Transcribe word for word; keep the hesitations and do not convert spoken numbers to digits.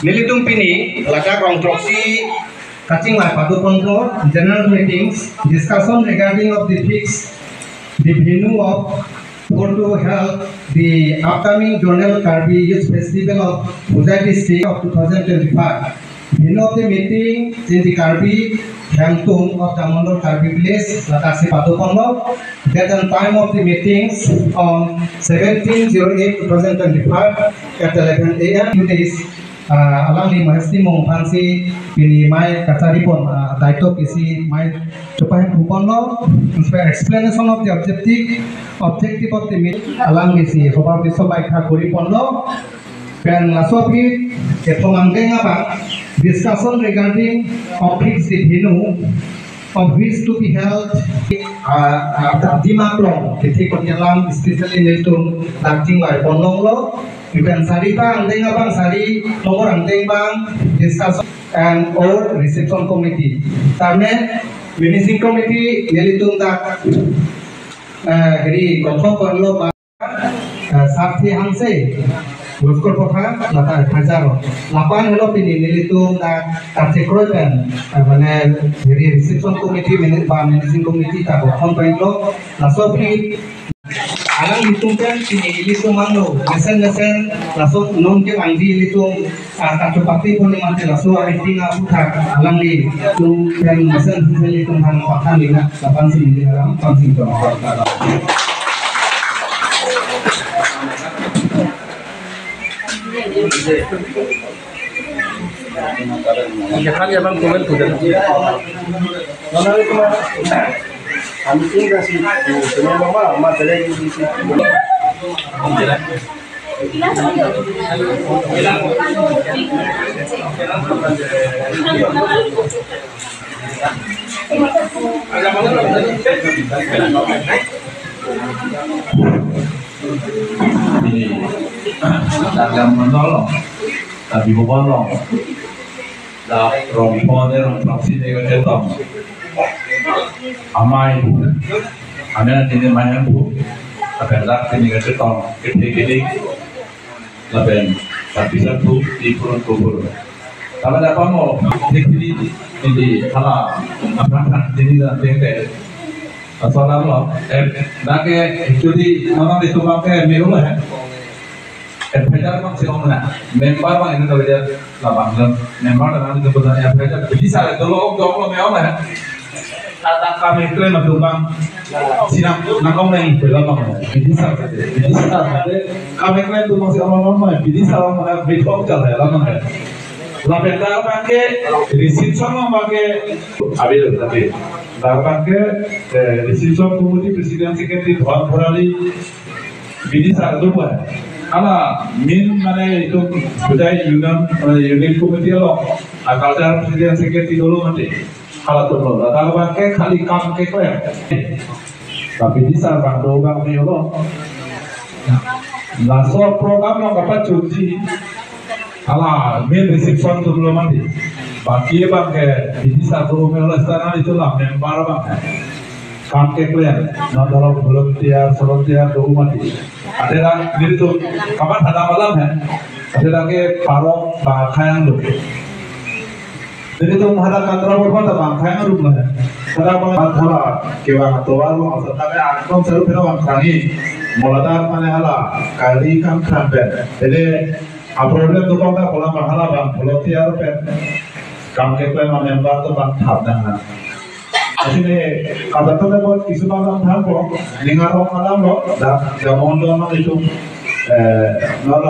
Nelitum pini ladak rong throksi kachingvai pado ponlo general meetings, discussion regarding of the fix the venue of for to help the upcoming Zonal Karbi Youth Festival of Hojai District of two thousand twenty-five. Venue of the meeting in the Karbi Hemtung of the Mondol Karbi Village, ladaksi pado ponlo. Date and time of the meetings on seventeen zero eight two thousand twenty-five at eleven A M. Two days, ah, alangli Mahesh Timung aphansi pini mei kachari pon, ah, daito pisi mei chepahem pu ponlo. Explanation of the objective, objective of the meeting, alanglisi hobar biso baikha kori ponlo. Pen laso aphi kethom angdeng abang discussion regarding of fix the venue of which to be held, uh, uh, Dimaklong, Kethi Konyalam, especially nelitum dak chingvai ponlonglo. Pen sari ta angdeng abang, sari nombor angdeng abang discussion and or reception committee. Tame managing committee nelitum dak, eh, heri kothom ponlo ba, eh, Sarthi Hanse, Luskor Potha, lata F I R. Lapen helo pini nelitum dak kachekroi pen, eh, mane heri reception committee, mane ba managing committee ta kothom ponlo. Laso aphi alanglitum pen pini ilitum angno mesen mesen laso non ke angdi ilitum, ah, kachepate pon mate laso a-meeting aputhak alanglitum pen mesen mesen ilitum aphan pathan lina lapansi neli alam pansing tong. Kami tinggal sih, cuma mama, mama sering di sini. Ini, dak Mondol, tapi bukan lo. Dak rong pho de rong throksi de kachetong. Amei, amei neli mei hem pu. Lapen dak pini kachetong, kethe kedi. Lapen tapi satu di purun kubur. Kalau ada apa mau, di sini, di hala, apa kan, ini dan tengke. Asal lo, eh, dak ke, actually, nama di tumak ke, miru lah, eh. Advisor abang si ong na, member abang ini tahu dia labang lo. Member dengan itu betul ya advisor. Bisa itu lo, dong lo memang ya. Kata kami klaim itu bang, sinang nangkong nang itu labang lo. Bisa saja, bisa saja. Kami klaim itu masih orang normal, bisa orang mana betul jalan ya labang ya. Lapen dak abang ke reception abang ke, abi lo tapi. Dak abang ke, eh, reception committee president secretary Bhawan Bhorali, bidisar do ba. Hala main mane itu budaya union, mane unit committee lo. A culture president secretary dolo mate. Hala atum lo. Ladak abang ke khali kam keklem. Tapi bidisar abang do abang me lo. Laso program lo kapachunji. Hala main reception atum lo mati. Baki abang ke bidisar atum me lo, setara itu la member abang. Kam keklem, non dolok volunteer, volunteer do mati. Ada dak diri tu kapan ada malam ya. Ada dak ke parok ba khayang lo. Diri tu ada kantor apa ta bang khayang lo ya. Ada bang hala kewang tovar lo, asal tak ada akon seru pera bang khangi. Mula dak mane hala kali kam krampen. Jadi a problem tu kong ta pola bang hala bang volunteer pen kam keklem a member tu bang thap dang na. Asini kata tu dapat isu bang bang thap kong ningar rong alam lo dak jamon lo mang itu, eh, nol